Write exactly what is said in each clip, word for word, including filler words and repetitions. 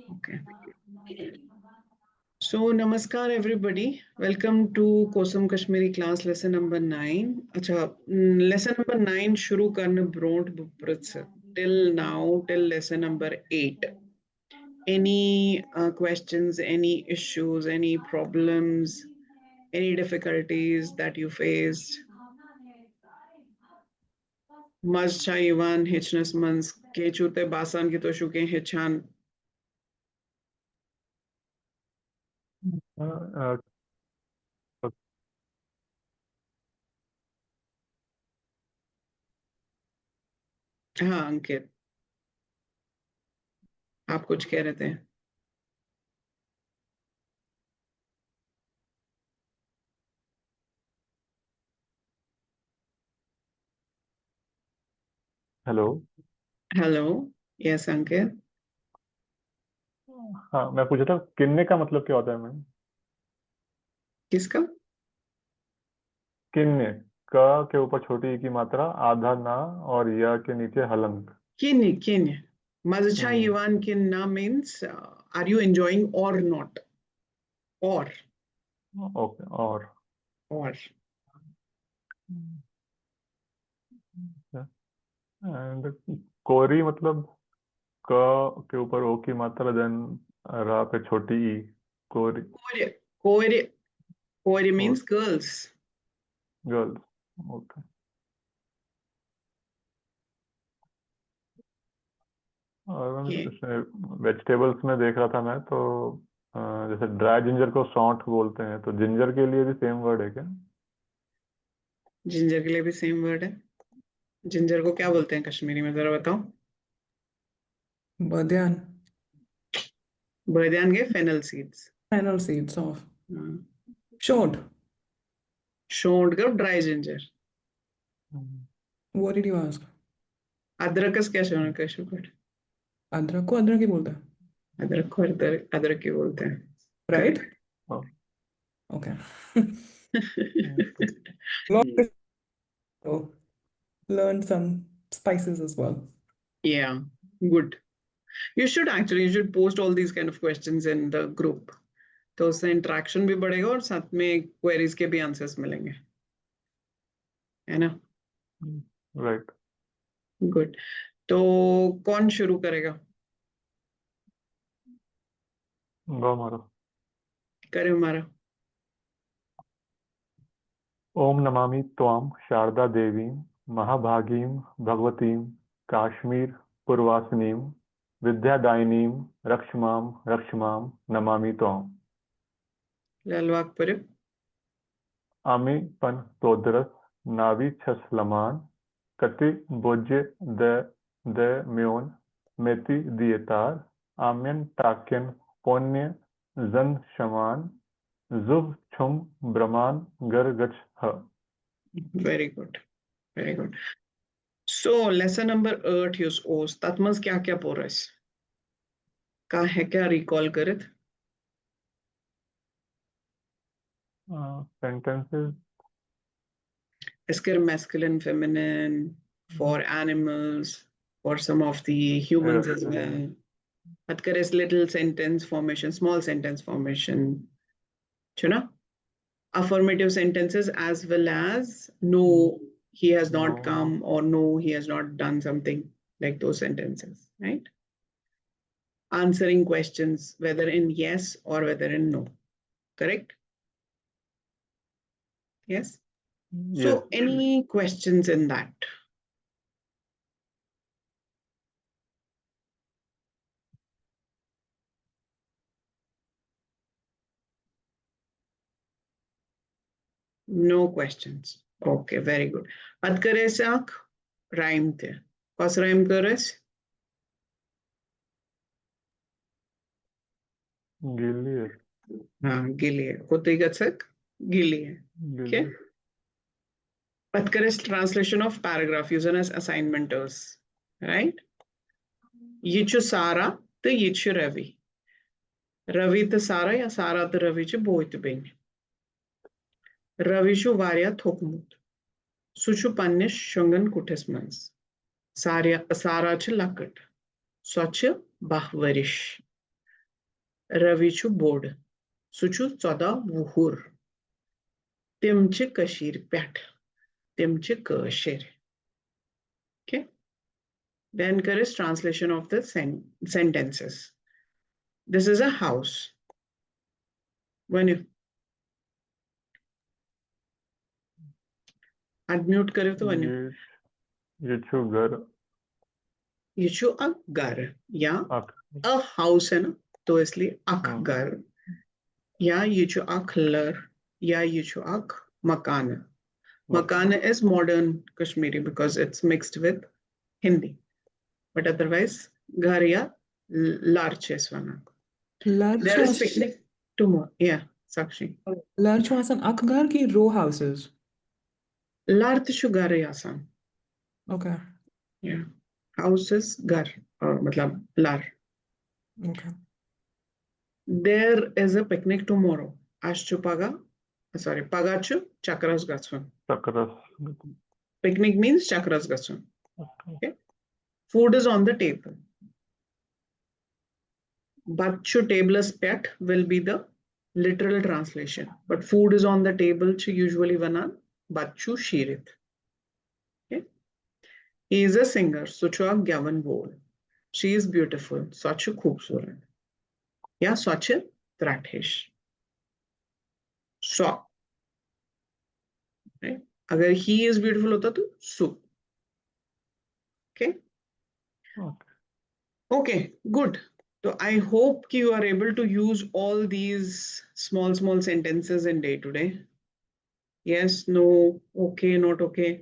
Okay. So, namaskar everybody. Welcome to COSM Kashmiri class lesson number nine. Acha, mm, lesson number nine shuru karna bront bupritsa. Till now, till lesson number eight. Any uh, questions, any issues, any problems, any difficulties that you faced? Mazcha Ivan, Hitchnas Mans, Kechu Te Basan Kito Shuke Hitchan. हाँ अंकित, आप कुछ कह रहे थे। Hello. Hello. Yes अंकित। हाँ, मैं पूछ रहा था, किन्ने का मतलब क्या होता है मैम? किसका? किन्ने, क के ऊपर छोटी ई की मात्रा, आधा ना और या के नीचे हलंत। किन्ने, किन्ने। Mazcha Ivan kinna means uh, are you enjoying or not? Or. Okay, or. Or. And कोरी मतलब क के ऊपर ओ की मात्रा, देन रा पे छोटी ई, कोरी। Kore. Kore. Kore means girls. Girls. Okay. और वेजिटेबल्स में देख रहा था मैं, तो जैसे ड्राई जिंजर को सौंठ बोलते हैं, तो जिंजर के लिए भी सेम वर्ड है क्या? जिंजर के लिए भी सेम वर्ड है। जिंजर को क्या बोलते हैं कश्मीरी में, जरा बताओ। बद्यान। बद्यान के fennel seeds. Fennel seeds of हाँ। शोंठ। शोंठ का dry ginger. What did you ask? अदरकस क्या शोंठ का शुगर? अदरक को अदरक ही बोलता है। अदरक को अदरक अदरक ही बोलते हैं। राइट? हाँ। Okay. Learn some spices as well. Yeah, good. You should actually, you should post all these kind of questions in the group. तो उससे इंटरेक्शन भी बढ़ेगा और साथ में क्वेरीज के भी आंसर्स मिलेंगे, है ना? राइट। गुड। तो कौन शुरू करेगा? गो मारो। करे हमारा। ओम नमामि त्वां शारदा देवीं महाभागीं भगवतीं काश्मीर पुरवासिनीं विद्यादायिनीं रक्ष मां रक्ष मां नमामि त्वां। लालवाक पर। आमी पन तोदरस नावी छस लमान कति बोज्य द द म्योन मेति दियतार आम्यन टाक्यन पोन्य जन शमान जुह छुम ब्रमान गर गच ह। Very good, very good. So lesson number eight یُس اوس، تَتھ منٛز کیٛاہ کیٛاہ پوٚر اَسہِ؟ کانٛہہ ہیٚکیٛاہ ریکال کٔرِتھ؟ Uh, sentences. Is there masculine, feminine for animals, for some of the humans as well? But there is little sentence formation, small sentence formation. You know, affirmative sentences as well as no, he has not No. come, or no, he has not done something, like those sentences, right? Answering questions, whether in yes or whether in no. Correct? Yes? So, Yes. any questions in that? No questions. Okay, very good. پتہٕ کٔر اَسہِ اکھ rhyme تہِ. کۄس rhyme کٔر اَسہِ؟ Gilead. ہاں، Gilead. کوٚتٕے گژھکھ؟ गिलियड. गिलियड। پتہٕ کٔر اَسہِ translation of paragraph یُس زن اَسہِ assignment ٲس، right? یہِ چھُ سارا تہٕ یہِ چھُ روی. روی تہٕ سارا یا سارا تہٕ روی چھِ بوے تہٕ بیٚنہِ. روی چھُ واریاہ تھوٚکمُت. سُہ چھُ پننِس شۄنٛگن کُٹھِس منٛز. ساریا-، سارا چھِ لۄکٕٹ. سۄ چھِ باہ ؤرِش. روی چھُ بوٚڑ۔ سُہ چھُ ژۄداہ وُہُر۔ تِم چھِ کٔشیٖرِ پٮ۪ٹھ۔ تِم چھِ کٲشِرۍ۔ Okay. Then کٔرِس translation of the sen- sentences. This is a house. ؤنِو۔ Unmute کٔرِو تہٕ ؤنِو۔ یہِ یہِ چھُ گرٕ یہِ چھُ اکھ گرٕ یا اکھ a house ہے نا، تو اس لیے اکھ ہاں۔ گرٕ، یا یہِ چھُ اکھ لر، یا یہِ چھُ اکھ مکانہٕ۔ مکانہٕ is modern Kashmiri because it's mixed with Hindi. But otherwise گرٕ یا لر چھِ أسۍ وَنان۔ لر چھُ There is آسان- picnic tomorrow. Yeah, Sakshi. لر چھُ آسان اکھ گرٕ کہِ row houses؟ لر تہِ چھُ گرٕے آسان۔ Okay. Yeah. House is گرٕ، uh, مطلب لر۔ Okay. There is a picnic tomorrow. اَسہِ چھُ پگاہ، sorry، پگاہ چھُ چکرس گژھُن۔ چکرس Picnic means چکرس گژھُن۔ Okay. Food is on the table. بتہٕ چھُ ٹیبلس پٮ۪ٹھ will be the literal translation. But food is on the table چھِ usually وَنان بتہٕ چھُ شیٖرِتھ۔ Okay. He is a singer. سُہ چھُ اکھ گٮ۪وَن وول۔ She is beautiful. سۄ چھِ خوٗبصوٗرت۔ یا سۄ چھِ ترٛٹھ ہِش۔ سۄ۔ Okay. اگر he is beautiful ہوتا تو سُہ۔ Okay. Okay, good. So I hope you are able to use all these small, small sentences in day to day. Yes, no, okay, not okay.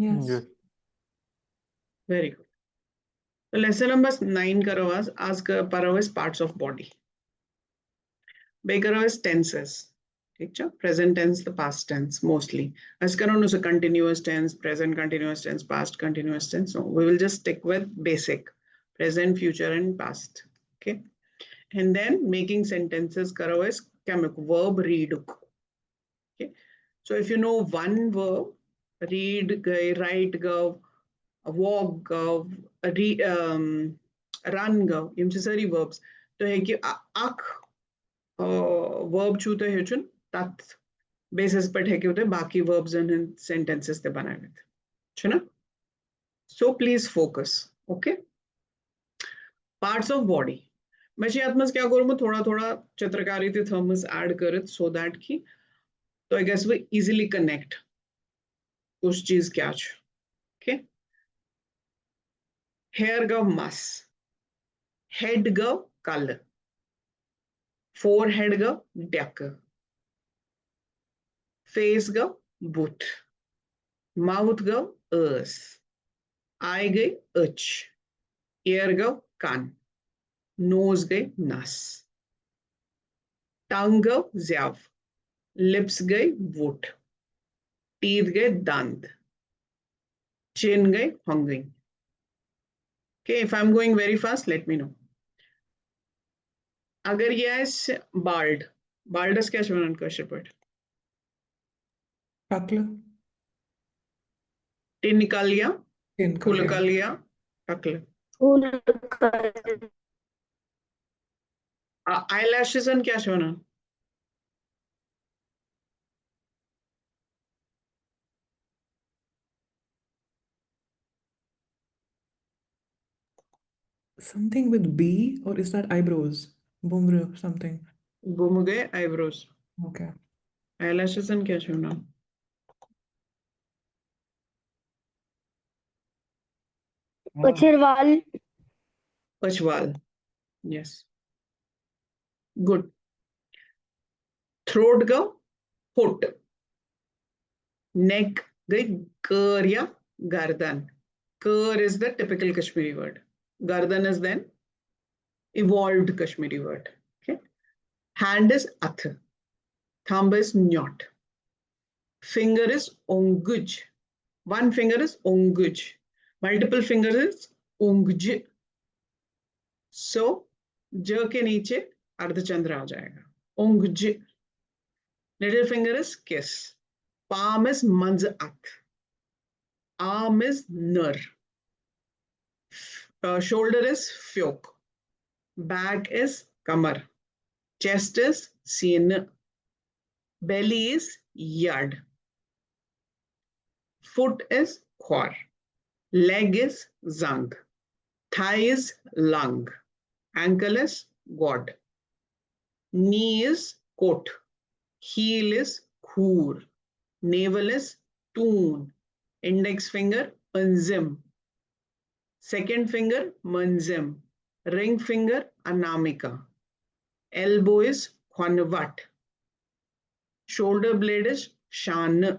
Yes. Yes. Very good. So lesson number nine کرو آز۔ آز ک- پرو أسۍ parts of body۔ بیٚیہِ کرو أسۍ tenses۔ ٹھیٖک چھا؟ Present tense تہٕ past tense mostly۔ أسۍ کرو نہٕ سُہ continuous tense, present continuous tense, past continuous tense. No, we will just stick with basic, present, future and past. Okay. And then making sentences کرو أسۍ کمیُک؟ Verb read ُک۔ Okay. So if you know one verb, read گٔے، write گوٚو، walk گوٚو، re- um, run گوٚو، یِم چھِ سٲری verbs۔ تُہۍ ہیٚکِو ا- اکھ verb چھُو تۄہہِ ہیٚچھُن، تَتھ basis پٮ۪ٹھ ہیٚکِو تُہۍ باقٕے verbs ن ہٕنٛدۍ sentences تہِ بنٲوِتھ۔ چھُنہ؟ So please focus. Okay. Parts of body. مےٚ چھِ یَتھ منٛز کیٛاہ کوٚرمُت، تھوڑا تھوڑا چِترکاری تہِ تھٲومٕژ add کٔرِتھ، so that کہِ تۄہہِ گژھِوٕ easily connect کُس چیٖز کیٛاہ چھُ۔ Okay. Hair گوٚو مَس، head گوٚو کَلہٕ، forehead گوٚو ڈیکہٕ، face گوٚو بُتھ، mouth گوٚو ٲس، eye گٔے أچھ، ear گوٚو کَن، nose گٔے نَس، tongue گوٚو زٮ۪و، lips گٔے وُٹھ، teeth گٔے دَنٛد، chin گٔے ہۄنٛگٕنۍ۔ Okay, if I'm going very fast, let me know. اگر یہِ آسہِ bald، bald س کیٛاہ چھِ وَنان کٲشِر پٲٹھۍ؟ ٹکلہٕ۔ ٹِنہِ کَل یا ٹِنہِ کَل، کُلہٕ yeah. کَل یا ٹکلہٕ۔ آ- eye lashes ن کیٛاہ چھِ وَنان؟ Something with B, or is that eyebrows? بُمرٕ something. بُمہٕ گٔے eyebrows۔ Okay. Eye lashes ن کیٛاہ چھِ وَنان؟ أچھِر وال۔ أچھ وال۔ Yes. Good. Throat گوٚو ہوٚٹ۔ Neck گٔے کٲر یا گردن۔ کٲر is the typical Kashmiri word. گردن is then evolved Kashmiri word. Okay. Hand is اَتھٕ۔ Thumb is نیوٚٹھ۔ Finger is اوٚنٛگٕج۔ One finger is اوٚنٛگٕج۔ Multiple fingers is اوٚنٛگجہِ۔ So, ج کے نیچے اردھچندر آ جائے گا۔ اوٚنٛگجہِ۔ Little finger is kiss. Palm is منٛزٕ اَتھ۔ Arm is نٔر۔ Uh, shoulder is فیوٚک۔ Back is کمر. Chest is سینہٕ. Belly is یڈ. Foot is کھۄر. Leg is زنٛگ. Thigh is لنٛگ. Ankle is گۄڈ. Knee is کوٚٹھ. Heel is کھوٗر. Navel is ٹوٗن. Index finger أنٛزِم. Second finger مٔنٛزِم. Ring finger انامکا. Elbow is کھۄنہٕ وٹ. Shoulder blade is شانہٕ.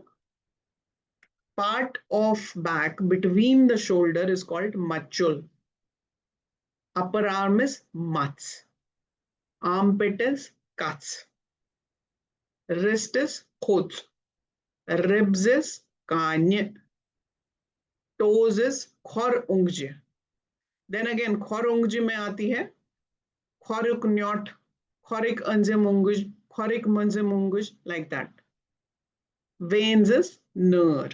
Part of back between the shoulder is called مَچُل. Upper arm is مَژھ. Armpit is کَژھ. Wrist is کھوٚژ. Ribs is کانہِ. Toes is کھۄر اونٛگجہِ. Then again, کھۄر اونٛگجہِ میں آتی ہے کھۄرُک نیوٚٹ، کھۄرٕکۍ أنٛزِم اونٛگٕج، کھۄرٕکۍ مٔنٛزِم اونٛگٕج, like that. Veins is نٲر.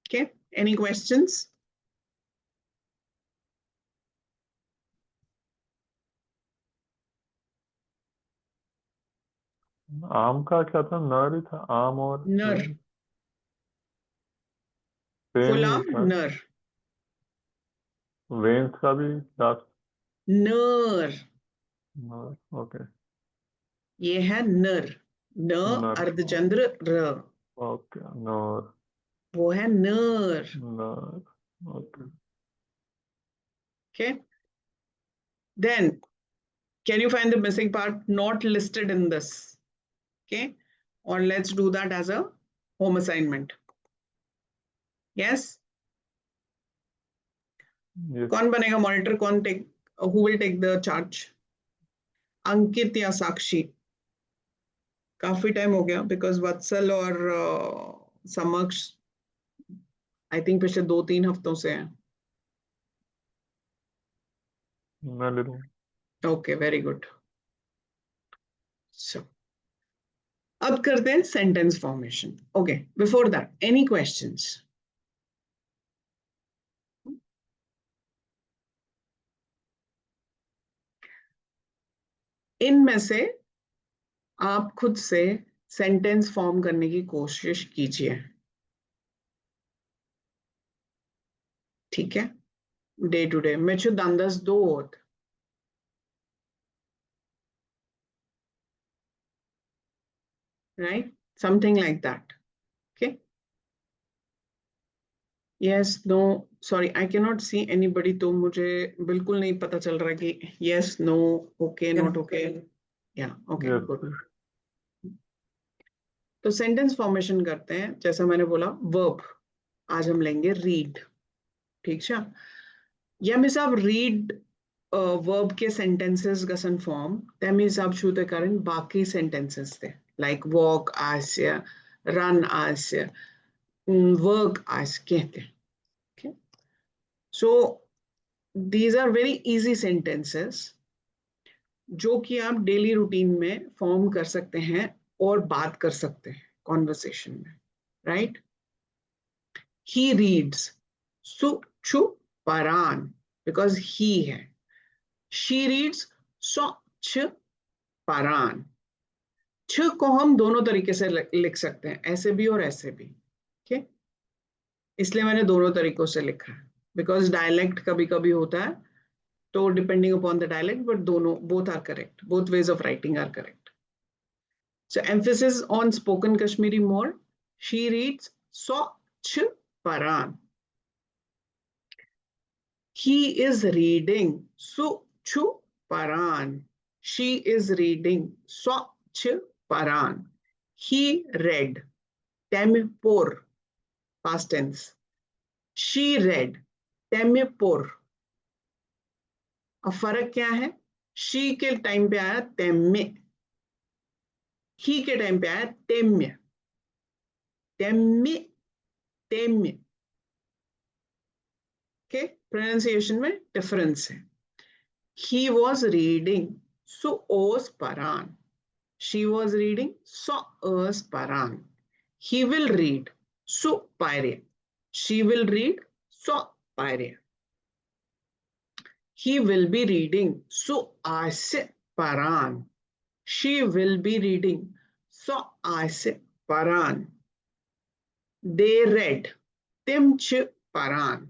Okay, any questions? आम का क्या था? नर ही था, आम और नर. पेन Full ही arm था। नर. वेन्स का भी लास्ट नर. नर. ओके. ये है नर. न नर. अर्धचंद्र र. ओके. नर. वो है नर. नर. Okay. Okay. Then, can you find the missing part not listed in this? Okay. Or let's do that as a home assignment. Yes. Yes. कौन बनेगा मॉनिटर? कौन take, who will take the charge? Ankit या साक्षी? काफी time हो गया, because वत्सल और अ, समक्ष I think पिछले दो तीन हफ्तों से हैं. मैं ले लूँ. Okay, very good. So, अब करते हैं sentence formation. Okay, before that, any questions? इनमें से आप खुद से सेंटेंस फॉर्म करने की कोशिश कीजिए. ठीक है, डे टू डे. مےٚ چھُ دَنٛدَس دود. Right, something like that. Okay. Yes, no, sorry, I cannot see anybody. तो मुझे बिल्कुल नहीं पता चल रहा कि yes, no, okay, not okay. Yeah, okay, yes. good. तो सेंटेंस फॉर्मेशन करते हैं. जैसा मैंने बोला, वर्ब आज हम लेंगे रीड. ठीक है, ییٚمہِ حساب ریٖڈ ورب کے سینٹینسز گژھن فارم, تَمہِ حساب چھُو تۄہہِ کرٕنۍ باقٕے سینٹینسز تہِ, لایک واک آسہِ, رن آسہِ, ورک آسہِ, کینٛہہ تہِ. Okay. So these are very easy sentences, जो कि आप डेली रूटीन में फॉर्म कर सकते हैं और बात कर सकते हैं कॉन्वर्सेशन में, राइट? He reads, سُہ چھُ پران, because he Hai. She reads, سۄ چھِ پران. چھِ کو ہم दोनों तरीके से लि- लिख सकते हैं, ऐसे भी और ऐसे भी. ठीक है, इसलिए मैंने दोनों तरीकों से लिखा है, बिकॉज डायलेक्ट कभी कभी होता है, तो depending upon the dialect, but दोनों, both are correct, both ways of writing are correct. So emphasis on spoken Kashmiri more. She reads, سۄ چھِ پران. He is reading, سُہ چھُ پران. She is reading, سۄ چھِ پران. He read, تٔمۍ پوٚر. Past tense. She read, تٔمۍ پوٚر. اب فرق کیا ہے؟ شی کے ٹائم پہ آیا تٔمۍ. ہی کے ٹائم پہ آیا تٔمۍ. تٔمۍ, تٔمۍ. اوکے, پروننسیشن میں ڈفرنس ہے. He was reading, سُہ اوس پران. She was reading, سۄ ٲس پران. He will read, سُہ پرِ. She will read, سۄ پرِ. He will be reading. سُہ آسہِ پران. She will be reading. سۄ آسہِ پران. They read. تِم چھِ پران.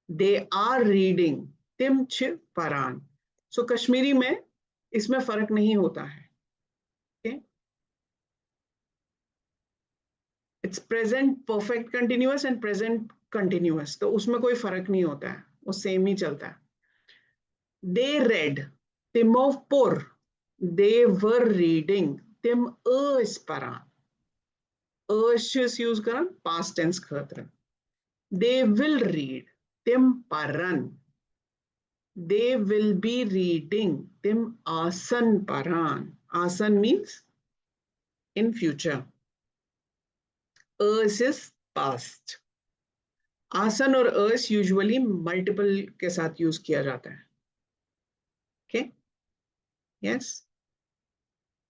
They are reading. تِم چھِ پران. So کشمیری میں اس میں فرق نہیں ہوتا ہے. Okay? It's present perfect continuous and present continuous. تو اس میں کوئی فرق نہیں ہوتا ہے, وہ سیم ہی چلتا ہے. They read. تِمو پوٚر. They were reading. تِم ٲسۍ پران. ٲسۍ چھِ أسۍ یوٗز کران پاسٹ ٹینس خٲطرٕ. They will read. تِم پرن. They will be reading. تِم آسن پران. آسن means in future. ٲسۍ is past. آسن اور ٲسۍ یوزلی ملٹیپل کے ساتھ یوز کیا جاتا ہے. Okay? Yes?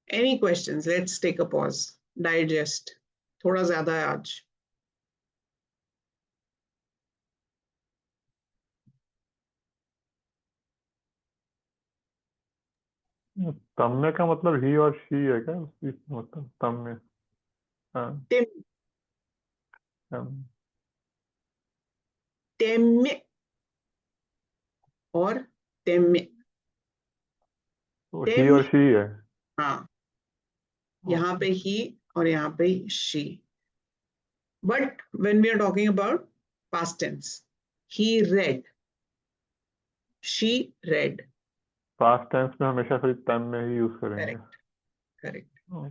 Any questions? Let's take a pause. Digest. تھوڑا زیادہ ہے آج. تم میں کا مطلب ہی اور شی ہے کیا؟ اس کی مطلب تم میں. ہاں. تم تم. تمہِ اور تمہِ. تو ہی اور شی ہے. ہاں, یہاں پہ ہی اور یہاں پہ شی. But when we are talking about past tense, he read, she read. Past tense میں ہمیشہ صرف تم میں ہی یوز کریں گے. Correct. Correct. ہاں.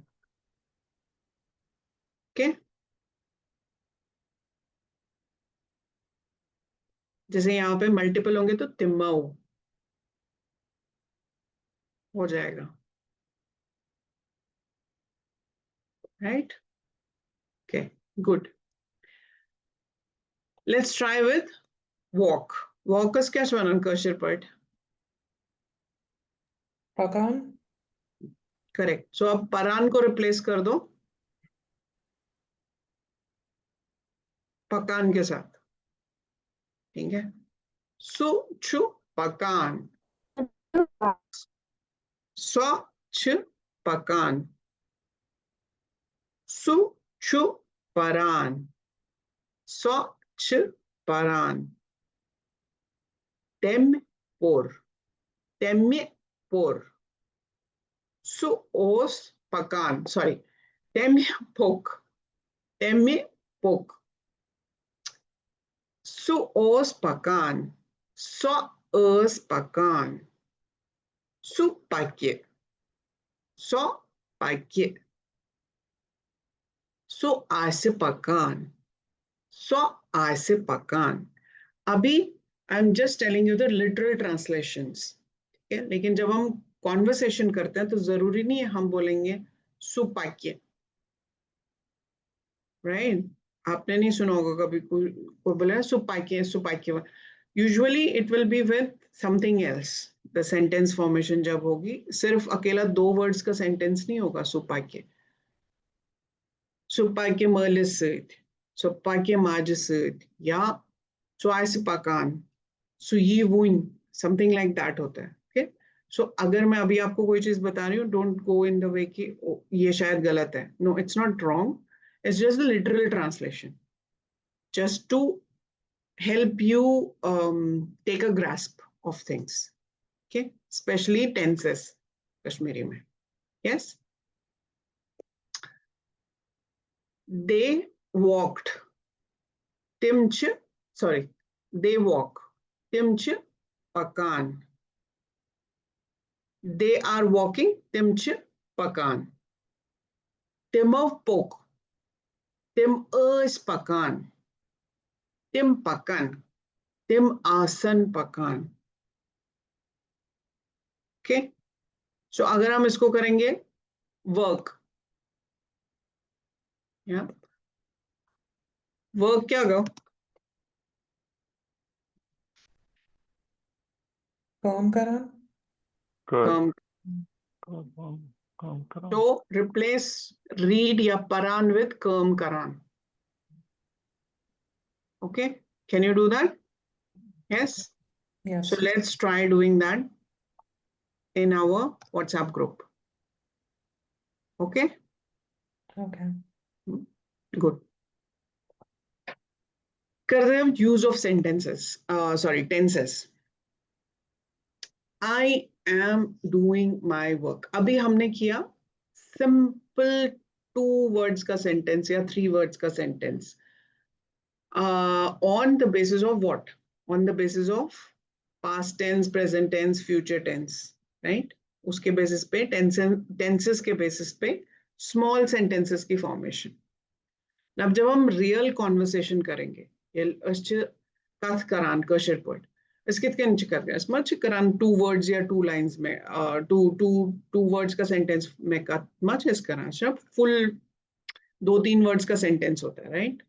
Okay? جیسے یہاں پہ ملٹیپل ہوں گے تو تماؤ ہو جائے گا. Right? Okay, good. Let's try with walk. Walk کیا چھُ وَنان کٲشِر پٲٹھۍ؟ پکان. Correct. So اب پران کو ریپلیس کر دو پکان کے ساتھ. ٹھیک ہے, سُہ چھُ پکان. سۄ چھِ پکان. سُہ چھُ پران. سۄ چھِ پران. تٔمۍ پوٚر. تٔمۍ پوٚر. سُہ اوس پکان. سوری, تٔمۍ پوٚک. تٔمۍ پوٚک. سُہ اوس پکان. سۄ ٲس پکان. سُہ پکہِ. سۄ پکہِ. سُہ آسہِ پکان. سۄ آسہِ پکان. ابھی I am just telling you the literal translations. ٹھیک ہے, لیکن جب ہم کانورسیشن کرتے ہیں تو ضروری نہیں ہے ہم بولیں گے سُہ پکہِ. رائٹ؟ آپ نے نہیں سنا ہوگا کبھی کوئی بولا ہے سُہ پکہِ, سُہ پکہِ. Usually it will be with something else. The sentence formation جب ہوگی, صرف اکیلا دو ورڈز کا سینٹینس نہیں ہوگا سُہ پکہِ. سُہ پکہِ مٲلِس سۭتۍ, سُہ پکہِ ماجہِ سۭتۍ, یا سُہ آسہِ پکان, سُہ یی وُنۍ, something like that ہوتا ہے. Okay? So اگر میں ابھی آپ کو کوئی چیز بتا رہی ہوں, don't go in the way کہ یہ شاید غلط ہے. No, it's not wrong. It's just the literal translation. Just to help you take a grasp of things. Okay? Especially tenses, Kashmiri میں. Yes? They walked. تِم چھِ, sorry, they walk. تِم چھِ پکان. They are walking. تِم چھِ پکان. تِمو پوٚک. تِم ٲسۍ پکان. تِم پکن. تِم آسن پکان. Okay? So اگر ہم اس کو کریں گے ورک, یا ورک کیا گا؟ کٲم کران. کر کام. کام کام کرو. تو ریپلیس ریڈ یا پران وتھ کٲم کران. Okay, can you do that? Yes. Yes. So let's try doing that in our WhatsApp group. Okay? Okay. Good. करते हैं use of sentences, uh, sorry, tenses. I am doing my work. अभी हमने किया simple two words का sentence या three words का sentence. Uh, on the basis of what? On the basis of past tense, present tense, future tense, right? उसके basis पे, tenses के basis पे small sentences की formation. अब जब हम real conversation करेंगे, ये अस कथ करान कशर पट, अस कित कन करें, अस मत करान two words या two lines में, uh, two two two words का sentence में कथ मत करान, full दो तीन words का sentence होता है, right?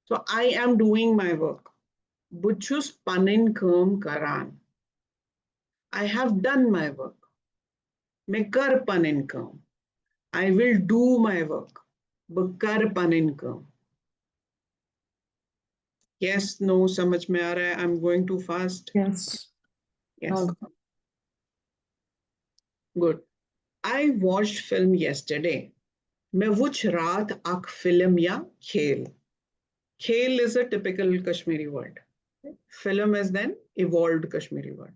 So I am doing my work. بہٕ چھُس پنٕنۍ کٲم کران. I have done my work. مےٚ کٔر پنٕنۍ کٲم. I will do my work. بہٕ کرٕ پنٕنۍ کٲم. Yes, no, سمجھ میں آ رہا ہے, I'm going too fast. Yes. Yes. Okay. Good. I watched film yesterday. مےٚ وُچھ راتھ اکھ فلم یا کھیل. کھیل is a typical Kashmiri word. Film is then evolved Kashmiri word.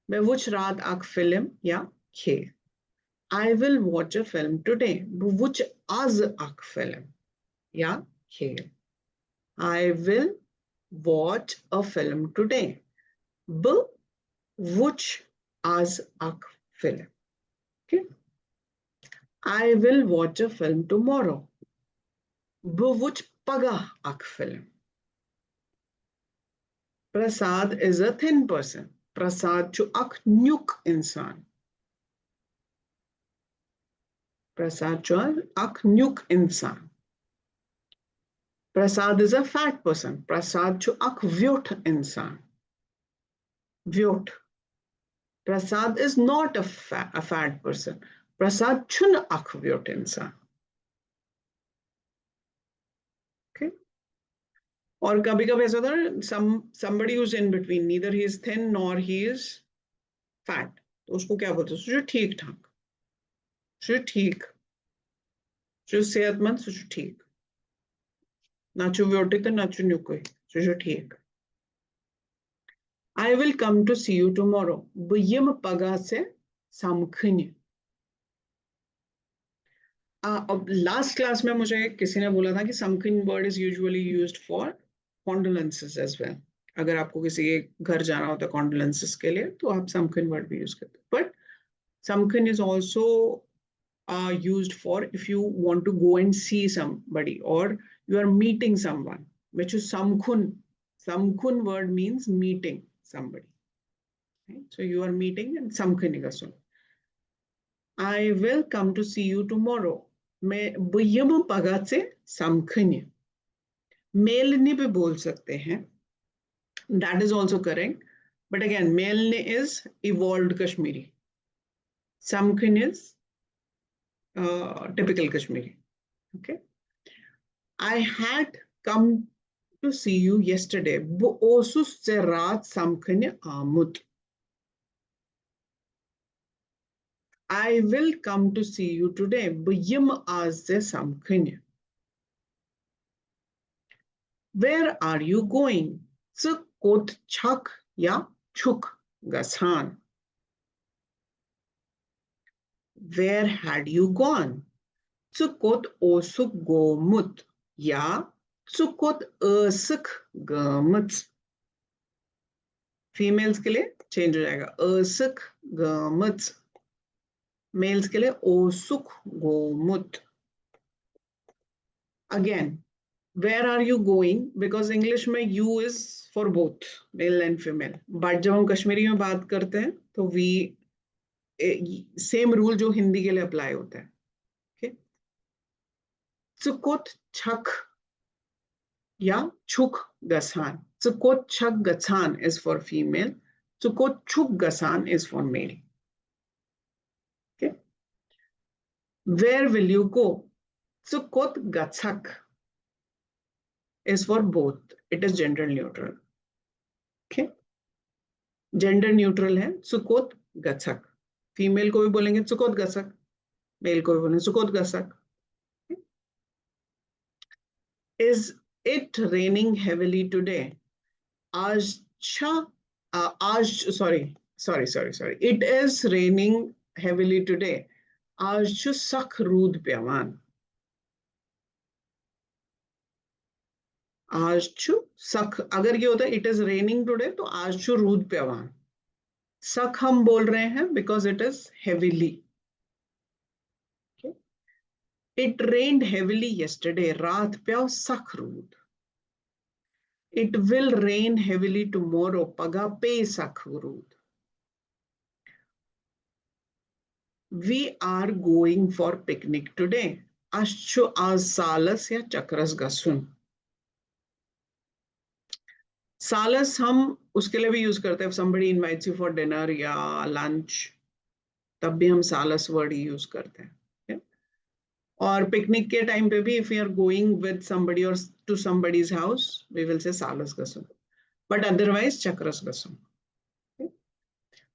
مےٚ وُچھ راتھ اکھ فلم یا کھیل. I will watch a film today. بہٕ وُچھٕ آز اکھ فلم یا کھیل. I will watch a film today. بہٕ وُچھٕ آز اکھ film. Okay? I will watch a film tomorrow. بہٕ وُچھٕ پگاہ اکھ film. Prasad is a thin person. Prasad چھُ اکھ نیُک انسان. پرساد چھُ اکھ نیُک انسان. Prasad is a fat person. Prasad چھُ اکھ ویوٚٹھ انسان. ویوٚٹھ. Prasad is not a, fa- a fat person. Prasad چھُنہٕ اکھ ویوٚٹھ انسان. Okay? اور کبھی کبھی ایسا ہوتا ہے, some somebody who's in between, neither he is thin nor he is fat. تو اس کو کیا بولتے ہیں؟ سُہ چھُ ٹھیٖک ٹھاک. سُہ چھُ ٹھیٖک. سُہ چھُ صحت مند, سُہ چھُ ٹھیٖک. نہ چھُ ویوٚٹُے تہٕ نہ چھُ نیُکُے. سُہ چھُ ٹھیٖک. I will come to see you tomorrow. بہٕ یِمہٕ پگاہ ژےٚ سمکھنہِ. آ, اب لاسٹ کلاس میں مجھے کسی نے بولا تھا کہ سمکھن word is usually used for condolences as well. اگر آپ کو کسی کے گھر جانا ہوتا ہے کانڈولنسز کے لیے, تو آپ سمکھن ورڈ بھی یوز کرتے ہیں. But سمکھن is also uh, used for if you want to go and see somebody or you are meeting someone. مےٚ چھُ سمکھُن. سمکھُن word means meeting somebody. Right? So you are meeting and سمکھنہِ گژھُن. I will come to see you tomorrow. میں بہٕ یِمہٕ پگاہ ژےٚ سمکھنہِ. میلنہِ بھی بول سکتے ہیں. That is also correct. But again, میلنہِ is evolved Kashmiri. سمکھنہِ is uh, typical Kashmiri. Okay. I had come to see you yesterday. بہٕ اوسُس ژےٚ راتھ سمکھنہِ آمُت. I will come to see you today. بہٕ یِمہٕ آز ژےٚ سمکھنہِ. Where are you going? ژٕ کوٚت چھکھ یا چھُکھ گژھان؟ Where had you gone? ژٕ کوٚت اوسُکھ گوٚمُت یا ژٕ کوٚت ٲسٕکھ گٔمٕژ؟ فیمیلز کے لیے چینج ہو جائے گا. ٲسٕکھ گٔمٕژ. میلز کے لیے اوسُکھ گوٚمُت. Again, where are you going? Because English میں you is for both male and female. But جب ہم کشمیری میں بات کرتے ہیں تو we same rule جو ہندی کے لیے اپلائی ہوتا ہے. Okay. ژٕ کوٚت چھکھ یا چھُکھ گژھان؟ ژٕ کوٚت چھکھ گژھان is for female. ژٕ کوٚت چھُکھ گژھان is for male. Okay. Where will you go? ژٕ کوٚت گژھکھ is for both. It is gender neutral. Okay. Gender neutral है. ژٕ کوٚت گژھکھ. फीमेल को भी बोलेंगे ژٕ کوٚت گژھکھ. मेल को भी बोलेंगे ژٕ کوٚت گژھکھ. Is it raining heavily today? आज छा आ- आज sorry sorry sorry sorry It is raining heavily today. आज چھُ سخ روٗد پیوان. आज چھُ سخ اگر یہ ہوتا It is raining today تو आज چھُ روٗد پیوان. سخ ہم بول رہے ہیں because it is heavily. It rained heavily yesterday. راتھ پیو سخ روٗد. It will rain heavily tomorrow. پگاہ پیٚیہِ سخ روٗد. We are going for picnic today. اسہِ چھُ آز سالس یا چکرس گژھُن. سالس ہم اس کے لیے بھی use کرتے ہیں. Somebody invites you for dinner یا lunch, तब भी हम सालस वर्ड ही यूज करते हैं. ठीक है? और पिकनिक के टाइम पे भी if you are going with somebody or to somebody's house, we will say सालस गसुन. But otherwise चक्रस गसुन.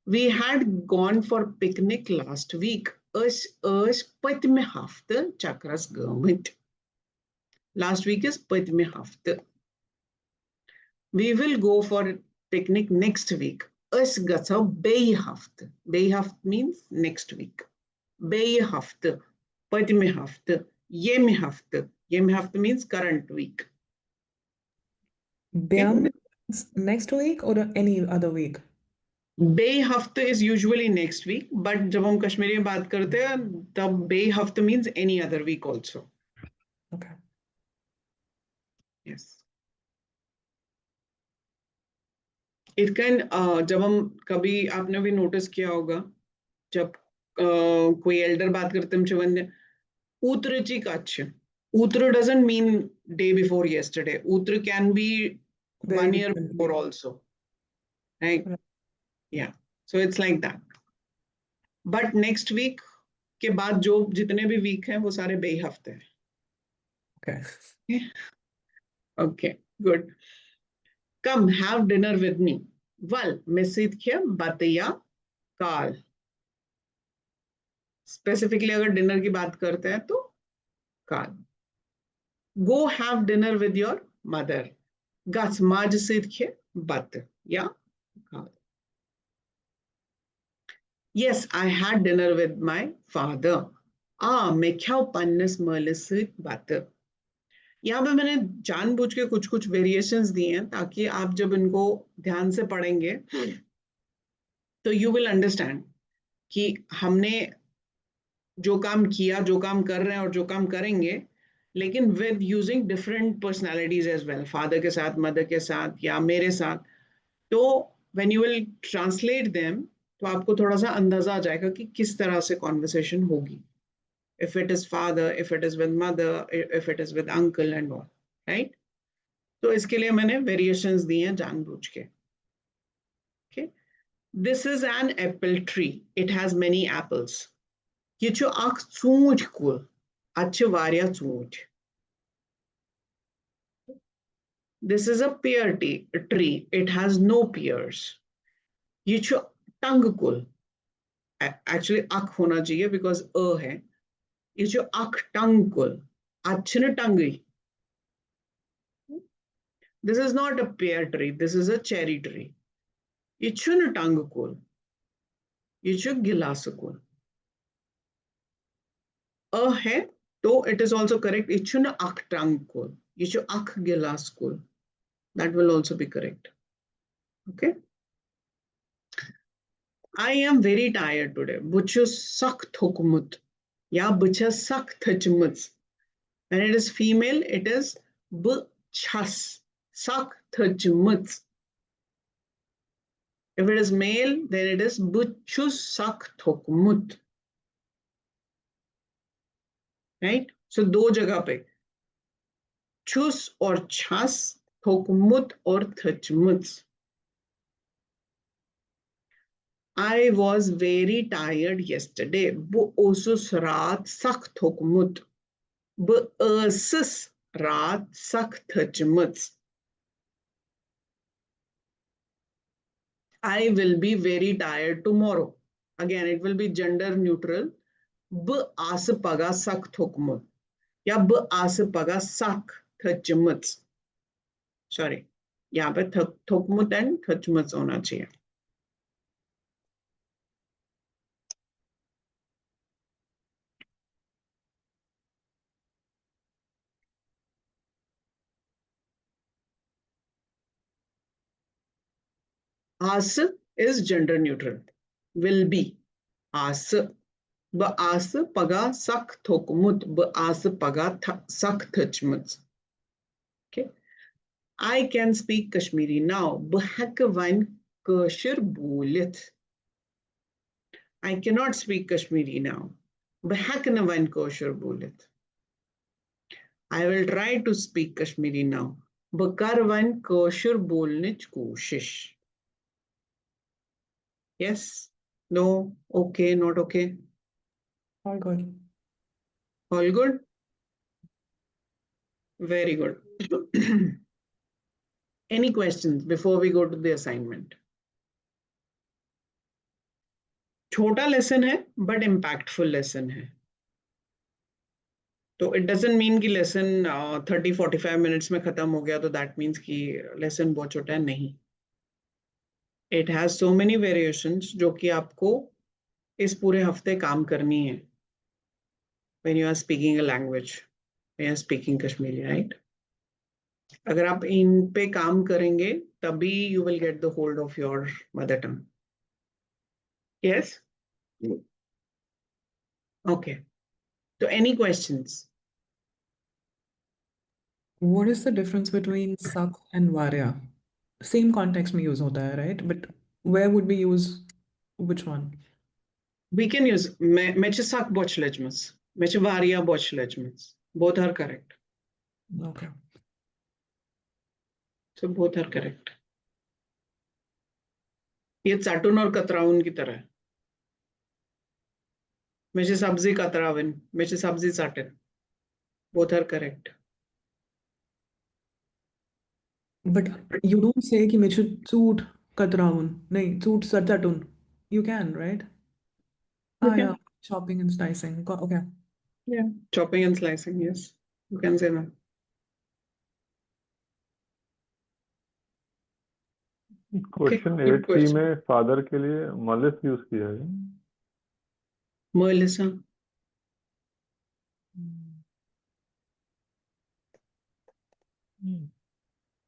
We had gone for picnic last week. أسۍ ٲسۍ پٔتمہِ ہفتہٕ چکرس گٔمٕتۍ. Last week is پٔتمہِ ہفتہٕ. We will go for picnic next week. أسۍ گژھو بیٚیہِ ہفتہٕ. بیٚیہِ ہفتہٕ means next week. بیٚیہِ ہفتہٕ. پٔتمہِ ہفتہٕ. ییٚمہِ ہفتہٕ. ییٚمہِ ہفتہٕ means current week. بیام next week or any other week? بیٚیہِ ہفتہٕ is usually next week, but जब हम कश्मीरी में बात करते हैं तब بیٚیہِ ہفتہٕ means any other week also. Okay. Yes. इतकन जब हम कभी आपने भी नोटिस किया होगा, जब कोई एल्डर बात करते हैं, ओतरची Kutch. ओतर doesn't mean day before yesterday. ओतर can be one year before also. Right? Yeah. So it's like that. But next week के बाद जो जितने भी वीक हैं वो सारे बेई हफ्ते हैं. Okay. Okay, good. Come have dinner with me. Well, मैं सीध के बतया काल. स्पेसिफिकली अगर डिनर की बात करते हैं तो काल. Go have dinner with your mother. गच माज सीध के बत या काल. Yes, I had dinner with my father. آ مےٚ کھیٚو پننِس مٲلِس سۭتۍ بتہٕ. यहाँ पे मैंने जानबूझ के कुछ कुछ वेरिएशंस दिए हैं ताकि आप जब इनको ध्यान से पढ़ेंगे तो you will understand कि हमने जो काम किया, जो काम कर रहे हैं और जो काम करेंगे, लेकिन with using different personalities as well, father के साथ, मदर के साथ या मेरे साथ. तो when you will translate them तो आपको थोड़ा सा अंदाजा आ जाएगा कि किस तरह से कॉन्वर्सेशन होगी. If it is father, if it is with mother, if it is with uncle and all, right? तो इसके लिए मैंने वेरिएशंस दिए हैं जानबूझ के. Okay. This is an apple tree. It has many apples. یہِ چھُ اکھ ژوٗنٛٹھۍ کُل. اتھ چھِ واریاہ ژوٗنٛٹھۍ. This is a pear tree. It has no pears. یہِ چھُ ٹنٛگہٕ کُل. Actually اکھ ہونا چاہیے because ٲ ہے. یہِ چھُ اکھ ٹنٛگ کُل. اتھ چھِنہٕ ٹنٛگٕے. This is not a pear tree. This is a cherry tree. یہِ چھُنہٕ ٹنٛگہٕ کُل. یہِ چھُ گِلاسہٕ کُل. ٲ ہے تو it is also correct. یہِ چھُنہٕ اکھ ٹنٛگ کُل. یہِ چھُ اکھ گِلاس کُل. That will also be correct. Okay. I am very tired today. بہٕ چھُس سخ تھوٚکمُت یا بہٕ چھَس سخ تھٔچمٕژ. When it is female, it is بہٕ چھَس سخ تھٔچمٕژ. If it is male, then it is بہٕ چھُس سخ تھوٚکمُت. Right? So दो जगह पे چھُس اور چھَس, تھوٚکمُت اور تھٔچمٕژ. I was very tired yesterday. بہٕ اوسُس راتھ سخ تھوٚکمُت. بہٕ ٲسٕس راتھ سخ تھٔچمٕژ. I will be very tired tomorrow. Again, it will be gender neutral. بہٕ آسہٕ پگاہ سخ تھوٚکمُت یا بہٕ آسہٕ پگاہ سخ تھٔچمٕژ. Sorry, यहाँ पे थक थोकमुत एंड थचमुच होना चाहिए. آسہٕ is gender neutral. Will be. آسہٕ. بہٕ آسہٕ پگاہ سخ تھوٚکمُت. بہٕ آسہٕ پگاہ تھَ-، سخ تھٔچمٕژ. Okay. I can speak Kashmiri now. بہٕ ہٮ۪کہٕ وۄنۍ کٲشُر بوٗلِتھ. I cannot speak Kashmiri now. بہٕ ہٮ۪کہٕ نہٕ وۄنۍ کٲشُر بوٗلِتھ. I will try to speak Kashmiri now. بہٕ کَرٕ وۄنۍ کٲشُر بولنٕچ کوٗشِش. Yes? No? Okay? Not okay? All good. All good? Very good. Any questions before we go to the assignment? छोटा लेसन है, बट इम्पैक्टफुल लेसन है. तो इट डजेंट मीन कि lesson thirty forty five minutes में खत्म हो गया, तो दैट मीन्स कि लेसन बहुत छोटा है. नहीं, it has so many variations जो कि आपको इस पूरे हफ्ते काम करनी है. When you are speaking a language, when you are speaking Kashmiri, right? अगर आप इन पे काम करेंगे, तभी you will get the hold of your mother tongue. Yes? Okay. So any questions? What is the difference between سخ and واریاہ? Same context में use होता है, right? But where would we use which one? We can use مےٚ مےٚ چھِ سخ بۄچھِ لٔجمٕژ. مےٚ چھِ واریاہ بۄچھِ لٔجمٕژ. Both are correct. Okay. So both are correct. یہ ژٹُن اور کتراوُن کی طرح. مےٚ چھِ سبزی کتراوٕنۍ، مےٚ چھِ سبزی ژٹٕنۍ. Both are correct. But you don't say کہ مےٚ چھُ ژوٗنٛٹھ کتراوُن. نہیں, ژوٗنٛٹھ ژ-، ژٹُن. You can, right? You Ah, can. Yeah. Chopping and slicing. Go- Okay. Yeah, chopping and slicing, yes. You can say that. Question good eight C question. में father के लिए मलिस यूज किया है। مٲلِس ہا؟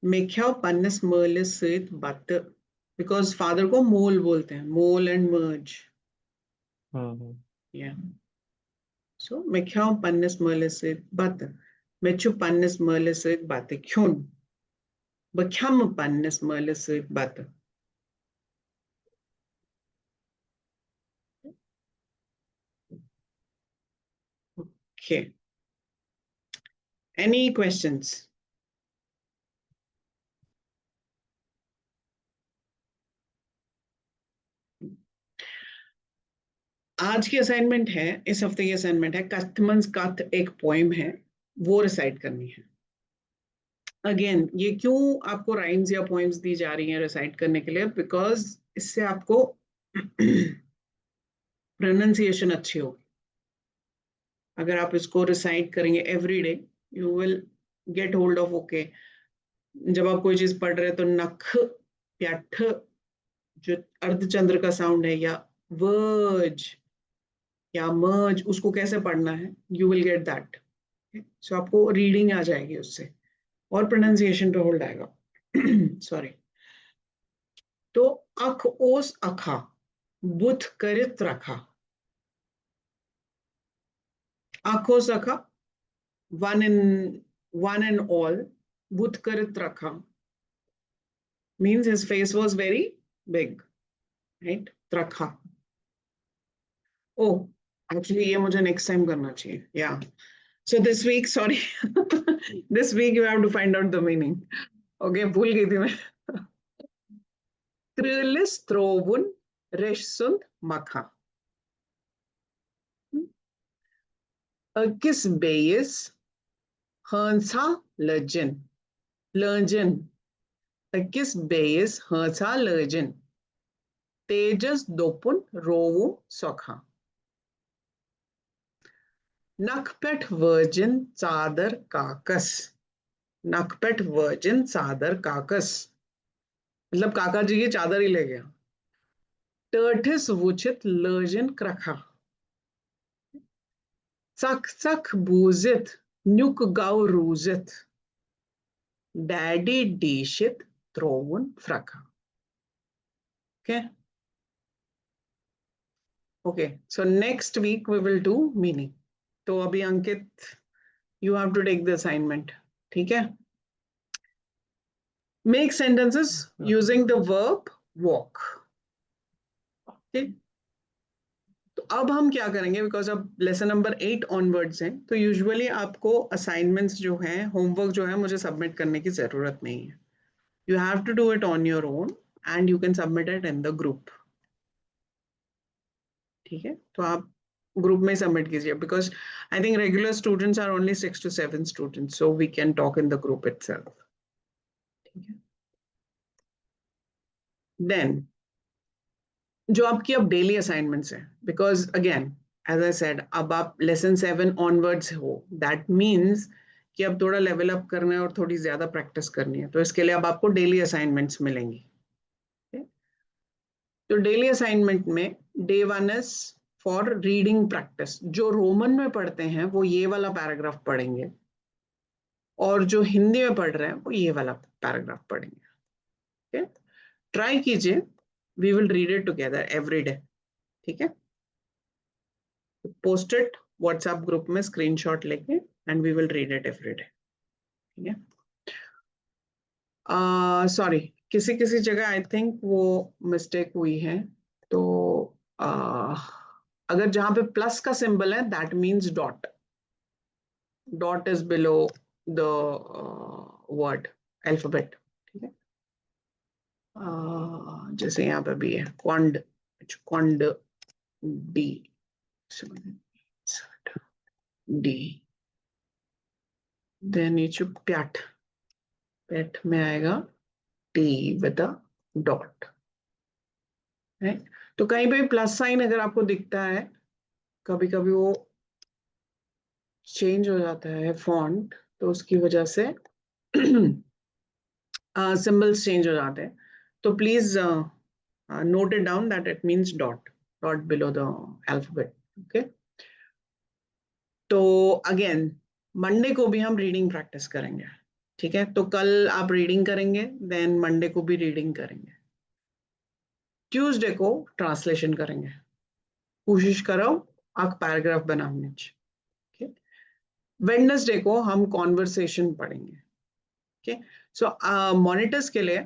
مےٚ کھیٚو پننِس مٲلِس سۭتۍ بتہٕ، because father کو مول بولتے ہیں، مول اینڈ مٲج. ہاں، ہاں۔ Yeah. So مےٚ کھیٚو پننِس مٲلِس سۭتۍ بتہٕ، مےٚ چھُ پننِس مٲلِس سۭتۍ بتہٕ کھیوٚن، بہٕ کھٮ۪مہٕ پننِس مٲلِس سۭتۍ بتہٕ. Okay. Any questions? आज की असाइनमेंट है, इस हफ्ते की असाइनमेंट है, कत्थ मंज कत्थ एक पोएम है, वो रिसाइट करनी है. अगेन, ये क्यों आपको राइम्स या पोएम्स दी जा रही हैं रिसाइट करने के लिए? बिकॉज इससे आपको प्रोनाउंसिएशन अच्छी होगी. अगर आप इसको रिसाइट करेंगे every day, you will get hold of, okay, जब आप कोई चीज पढ़ रहे हो तो नख, प्यठ, जो अर्धचंद्र का साउंड है, या वर्ज या मर्ज, उसको कैसे पढ़ना है, you will get that. सो आपको रीडिंग आ जाएगी उससे, और प्रोनाउंसिएशन पे होल्ड आएगा. सॉरी. तो अख ओस अखा, बुथ करित रखा. अख ओस अखा, one in, one and all, booth करित रखा means his face was very big, right? त्रखा. Oh, actually ये मुझे नेक्स्ट टाइम करना चाहिए. Yeah. So this week, sorry, this week you have to find out the meaning. Okay, भूल गई थी मैं. کرٲلِس ترٛووُن ریٚش سُنٛد مکھا. أکِس بیٚیِس ہٲنٛژھا لٲجِن، لٲجِن. أکِس بیٚیِس ہٲنٛژھا لٲجِن. تیجس دوٚپُن رووُم سۄکھا۔ نکھ پٮ۪ٹھ وٲجِن ژادر کاکس۔ نکھ پٮ۪ٹھ وٲجِن ژادر کاکس۔ مطلب کاکا جی یہ چادر ہی لے گیا۔ ٹٲٹھِس وُچھِتھ لٲجِن کرکھا۔ ژکھ ژکھ بوٗزِتھ نیُک گو روٗزِتھ۔ ڈیڈی ڈیٖشِتھ ترووُن فرکھا۔ Okay. Okay, so next week we will do meaning. تو ابھی انکت, you have to take the assignment. ٹھیک ہے؟ Make sentences using the verb walk. Okay. تو اب ہم کیا کریں گے؟ بیکاز اب لیسن نمبر ایٹ آن ورڈز ہیں، تو یوزلی آپ کو اسائنمنٹس جو ہیں، ہوم ورک جو ہے، مجھے سبمٹ کرنے کی ضرورت نہیں ہے. You have to do it on your own and you can submit it in the group. ٹھیک ہے؟ تو آپ گروپ میں سبمٹ کیجیے، because I think regular students are only six to seven students, so we can talk in the group itself. ٹھیک ہے؟ دین جو آپ کی اب daily assignments ہیں، because again as I said, اب آپ لیسن سیون آن ورڈس ہو، دیٹ مینس کہ اب تھوڑا لیول اپ کرنا ہے اور تھوڑی زیادہ پریکٹس کرنی ہے، تو اس کے لیے اب آپ کو ڈیلی اسائنمنٹس ملیں گی. تو ڈیلی اسائنمنٹ میں day one is for reading practice. جو رومن میں پڑھتے ہیں وہ یہ والا پیراگراف پڑھیں گے، اور جو ہندی میں پڑھ رہے ہیں وہ یہ والا پیراگراف پڑھیں گے. ٹھیک ہے؟ ٹرائی کیجیے. We will read it together every day. ٹھیک ہے؟ Post it WhatsApp گروپ میں اسکرین شاٹ لے کے, and we will read it every day. ٹھیک ہے؟ سوری، کسی کسی جگہ آئی تھنک وہ مسٹیک ہوئی ہے. تو آ, اگر جہاں پہ پلس کا سمبل ہے, that means dot. Dot is below the word alphabet. ٹھیک ہے؟ آ, جیسے یہاں پہ بھی ہے, کونڈ, کونڈ ڈی, ڈی. دین یہ چھُ پیٹھ, پیٹھ میں آئے گا ٹی ود ا ڈاٹ. تو کہیں پہ پلس سائن اگر آپ کو دکھتا ہے, کبھی کبھی وہ چینج ہو جاتا ہے فونٹ, تو اس کی وجہ سے سمبلس چینج ہو جاتے ہیں. تو please note it down that it means dot, dot below the alphabet. Okay, تو اگین منڈے کو بھی ہم ریڈنگ پریکٹس کریں گے. ٹھیک ہے, تو کل آپ ریڈنگ کریں گے, دین منڈے کو بھی ریڈنگ کریں گے. ٹیوزڈے کو ٹرانسلیشن کریں گے. کوشش کرو اکھ پیراگراف بناونٕچ. ویڈنسڈے کو ہم کانورسیشن پڑھیں گے. اوکے, سو مانیٹرس کے لیے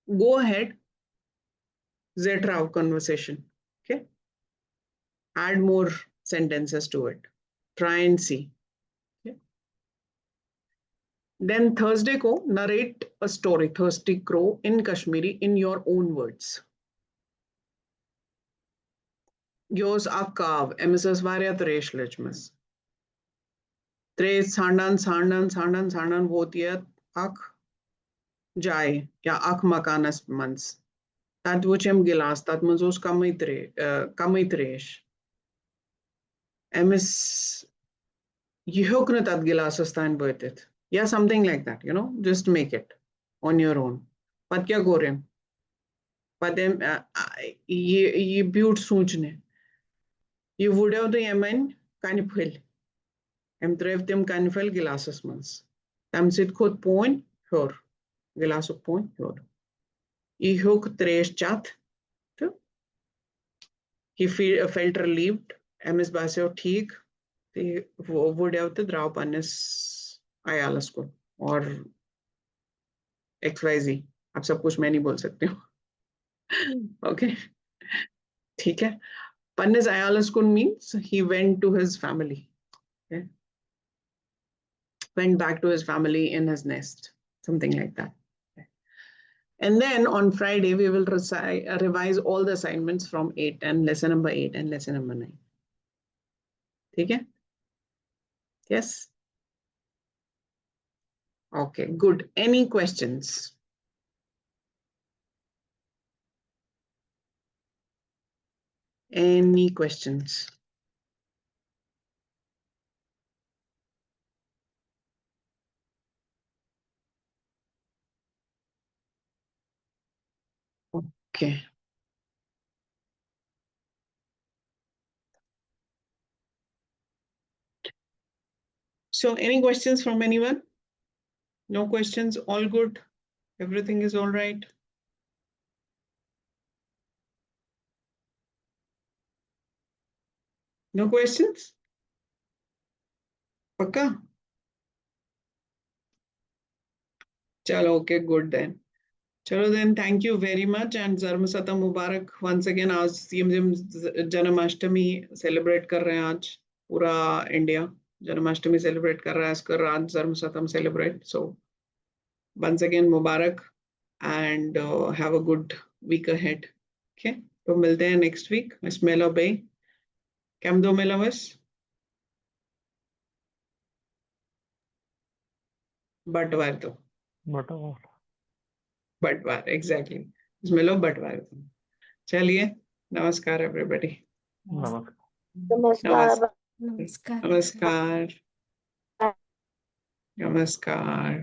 گو اہیڈ, زیٹھراؤ conversation. Okay, add more sentences to it, try and see. Okay, then Thursday کو narrate a story thirsty crow in Kashmiri in your own words. یہِ اوس اکھ کاو, أمِس ٲس واریاہ تریش لٔجمٕژ. تریش ژھانڈان ژھانڈان ژھانڈان ژھانڈان ووت یتھ اکھ جایہِ یا اکھ مکانس منٛز. تتہِ وُچھ أمۍ گلاس, تتھ منٛز اوس کمٕے ترے-, آ, کمٕے تریش. أمِس, یہِ ہیوٚک نہٕ تتھ گلاسس تام وٲتِتھ, یا something like that, you know, just make it on your own. پتہٕ کیٛاہ کوٚر أمۍ؟ پتہٕ أمۍ, آ, آ, یہِ, یہِ بیوٗٹھ سونٛچنہِ, یہِ وُڈیو تہٕ یِمن کنہِ پھٔلۍ. أمۍ ترٲوۍ تِم کنہِ پھٔلۍ گلاسس منٛز. تمہِ سۭتۍ کھوٚت پونۍ ہیوٚر, گلاسُک پونۍ ہیوٚر. یہِ ہیوٚک تریش چتھ تہٕ he fe-, felt relieved. أمِس باسیو ٹھیٖک تہٕ یہِ وُ-, وُڈیو تہٕ درٛاو پننِس عیالس کُن. اور ایکس وائی زی, اب سب کچھ میں نہیں بول سکتی ہوں. اوکے, ٹھیک ہے, پننِس عیالس کُن means he went to his family. Okay, went back to his family in his nest, something like that. And then on Friday, we will resi-, revise all the assignments from eight and lesson number eight and lesson number nine. ٹھیک ہے؟ Yes? Okay, good. Any questions? Any questions? Okay. So, any questions from anyone? No questions? All good? Everything is all right? No questions? Pakka? Chalo, okay, good then. Chalo then, thank you very much and Zarmasata Mubarak once again. आज यम यम Janmashtami celebrate कर रहे हैं आज पूरा India Janmashtami celebrate कर रहा है, इसका राज जन्मसतम celebrate. So once again Mubarak and uh, have a good week ahead. Okay, तो मिलते हैं next week. Smelo be. Kam do melo bas. Batwar do. Batwar. Batwar, exactly. Smelo batwar do. चलिए, नमस्कार everybody. Namaskar. नमस्कार. नमस्कार. नमस्कार. नमस्कार.